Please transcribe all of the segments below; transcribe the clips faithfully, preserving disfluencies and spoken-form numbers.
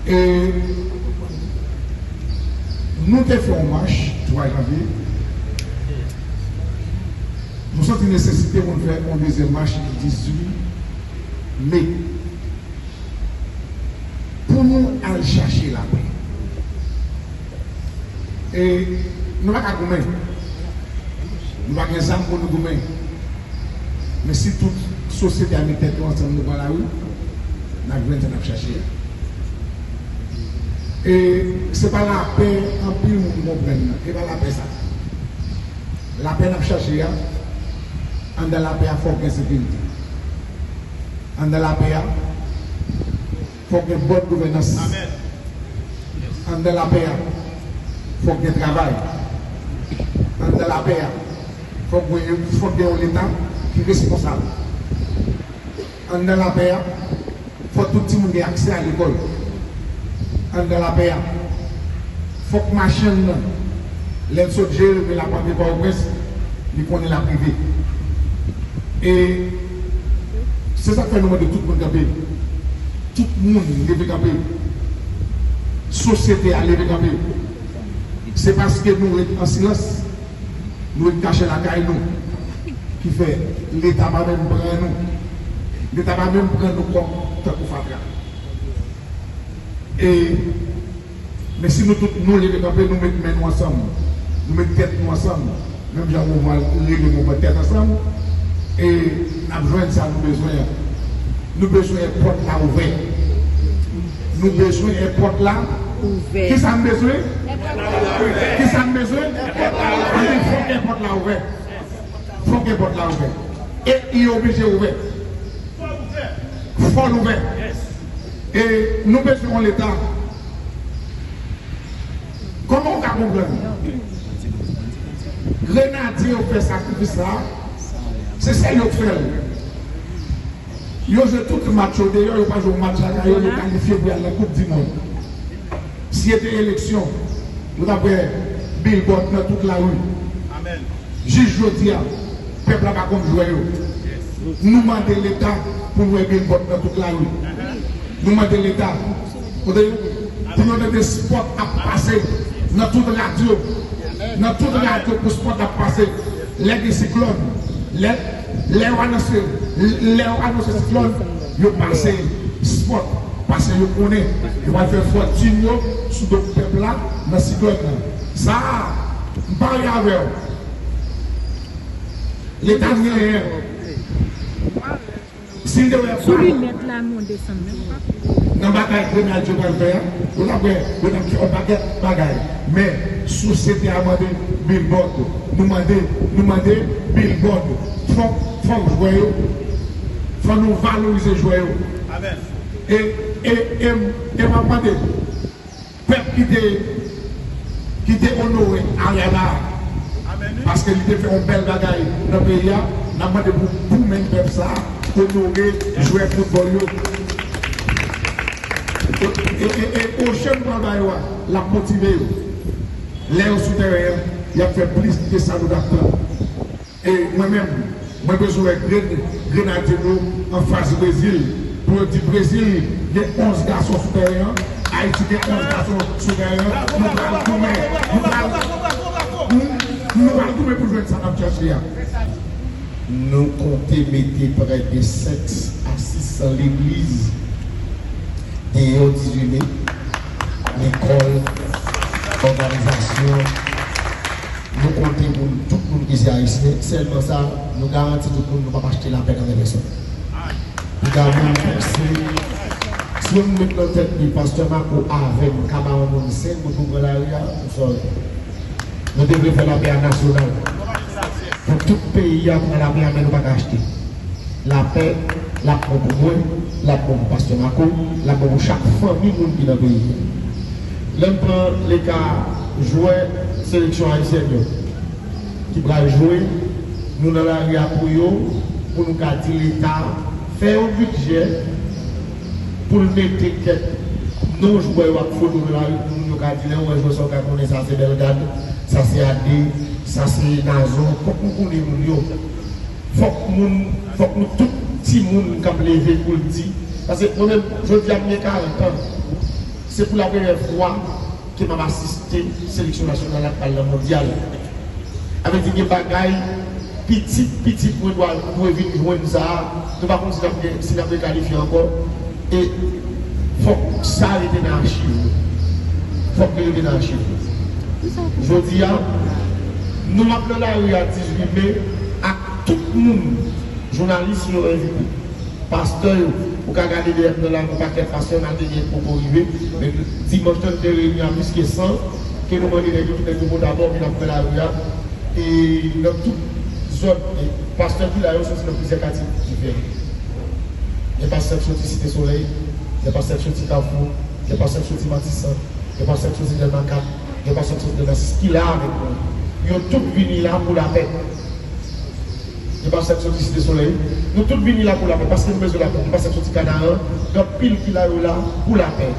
E nou te fè yon mach twa janvye. Nou santi nesesite pou n fè yon dezyèm mach dizuit me pou nou al chache lapè. E nou pa ka goumen. Nou pa gen zam pou nou goumen. Men si tout sosyete a met tèt yo ansanm, nou pran lari, n ap jwenn sa n ap chache a. E se pa lapè anpil moun konprann nan. E pa lapè sa. Lapè n ap chache a, anndan lapè a fòk gen sekirite. Anndan lapè a, fòk gen bòn gouvènans. Anndan lapè a, fòk gen travay. Anndan lapè a, fòk gen, fòk gen yon leta ki responsab. Anndan lapè a, fòk tout timoun gen aksè a lekòl. Anndan lapè a, fòk machann nan, lè l sot Jeremi l ap antre Pòtoprens, li konnen l ap rive. E se sa k fè nou mande tout moun kanpe. Tout moun leve kanpe. Sosyete a leve kanpe. Se paske nou ret an silans, nou ret kache lakay nou, ki fè Leta pa menm pran nou. Leta pa menm pran nou kòm tankou fatra. E, men si nou tout nou leve kanpe, nou met men nou ansanm, nou met tèt nou ansanm, menm jan mouvman rele mouvman tèt ansanm, e n ap jwenn sa nou bezwen an. Nou bezwen pòt la ouvè. Nou bezwen pòt la ouvè. Kisa n bezwen? Kisa n bezwen? Anben, fòk pòt la ouvè. Fòk pòt la ouvè. E li oblije ouvè. Fò l ouvè. E nou bezwen yon Leta. Kòman w ka konprann? Grenadye yo fè sakrifis sa a, se sèl yo k fè l. Yo jwe tout match yo deyò, yo pa jwe yon match lakay yo, yo kalifye pou y al nan Koup di Mond. Si se te eleksyon, nou t ap wè bilbòd nan tout lari. Jis jodi a, pèp la pa konn jwè yo. Nou mande Leta pou n wè bilbòd nan tout lari. Nou mande Leta, kote, pou nou tande spòt ap pase nan tout radyo. Nan tout radyo pou spòt ap pase. Lè gen siklòn, lè, lè yo anonse, lè yo anonse siklòn, yo pase spòt. Paske yo konnen yo pral fè fòtin yo sou do pèp la nan siklòn nan. Sa a, m parye avè w. Leta n genyen an. Si n te wè sou linèt la, nou desann tou. Nan bagay Grenadye pral fè a, yo t ap wè, yo t ap fè yon pakèt bagay. Men, sosyete a mande bilbòd. Nou mande, nou mande bilbòd. Fòk, fòk jwè yo, fòk nou valorize jwè yo. E, e, e, e m ap mande, pèp ki te, ki te onore Ariana a, paske li te fè yon bèl bagay nan peyi a, n ap mande pou, pou menm pèp sa a onore jwè foutbòl yo. E, e, e, e ochan nou pral ba yo a, l ap motive yo. Lè yo sou tèren an, y ap fè plis ke sa nou t ap tann. E mwen menm, mwen bezwen wè grenn, grenadye nou anfas Brezil, pou yo di Brezil gen onz gason sou tèren an, Ayiti gen onz gason sou tèren an, nou pral goumen, nou pral, nou, nou pral goumen pou jwenn sa n ap chache a. Nou konte mete prè de senk a sis san legliz deyò dizuit me, lekòl, òganizasyon. Nou konte moun, tout moun ki se Ayisyen. Sèlman sa, nou garanti tout moun, nou p ap achte lapè nan men pèsòn. Piga moun panse, si yon moun met nan tèt li, pastè Marco avè m ka ba yon moun senk goud pou pran lari a, I'm sorry. Nou te vle fè lapè a nasyonal. Pou tout peyi a pran lapè a, men nou pa ka achte. Lapè, l ap bon pou mwen, l ap bon pou pastè Marco, l ap bon pou chak fanmi moun ki nan peyi a. Lè n pran leka jwè seleksyon ayisyèn yo ki pral jwe, nou nan lari a pou yo, pou nou ka di Leta fè yon bidjè pou l mete kèk non jwè yo ak foto nan lari pou moun yo ka di lè yo wè jwè sa yo ka konnen sa se Bèlgad, sa se Ade, sa se Nazon, fòk nou konnen moun yo. Fòk moun, fòk nou tout timoun k ap leve pou l di. Paske mwen menm, jodi a m gen karant an. Se pou la premyè fwa ke m ap asiste seleksyon nasyonal ak bal nan mondyal. Sa vle di gen bagay pitit pitit mwen dwa dwe vin jwenn sa a. Nou pa konn si n ap gen, si n ap rekalifye ankò. E fòk sa rete nan achiv nou. Fòk li rete nan achiv nou. Jodi a, nou ap nan lari a dizuit me ak tout moun, jounalis yo envite. Pastè yo, ou ka gade dèyè m nan la, yon pakèt pastè n al te gen poko rive, men dimanch lan n te reyini a plis ke san, ke nou mande nèg yo, tout nèg yo pote bò, vin ap pran lari a, e nan tout zòn, e pastè ki la yo soti nan plizyè katye diferan. Gen pastè k soti Site Solèy, gen pastè k soti Kafou, gen pastè k soti Matisan, gen pastè k soti Dèlma kat, gen pastè k soti Dèlma sis, ki la avèk nou. Yo tout vini la pou lapè. Gen pastè k soti Site Solèy. Nou tout vini la pou lapè, paske nou bezwen lapè. Gen pastè k soti Kanaran, gen anpil ki la yo la pou lapè.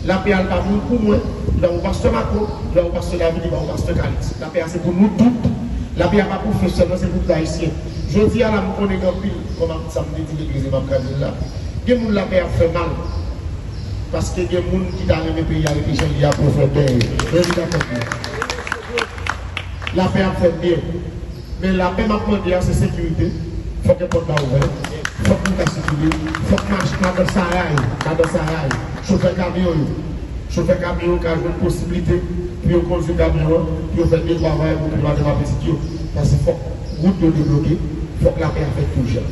Lapè a l pa pou, pou mwen, li pa pou pastè Marco, li pa pou pastè David, li pa pou pastè Calix. Lapè a se pou nou tout. Lapè a pa pou French sèlman, se pou tout Ayisyen. Jodi a la, m konnen gen anpil, kòm sa m te di legliz e m ap ka di l la, gen moun lapè ap fè mal. Paske gen moun ki ta renmen peyi a rete jan l ye a pou yo fè bèy. Men li pa fè bèy. Lapè ap fèt byen. Men lapè m ap mande a se sekirite. Fòk gen pòt la ouvè. Fòk moun ka sikile. Fòk mach, madan Saray, madan Saray, chofè kamyon yo, chofè kamyon yo ka jwenn posiblite pou yo kondui kamyon an, pou yo fè de twa vwayaj pou pil maten pa pitit yo. Paske fòk wout yo debloke. Fòk lapè a fèt tou jan.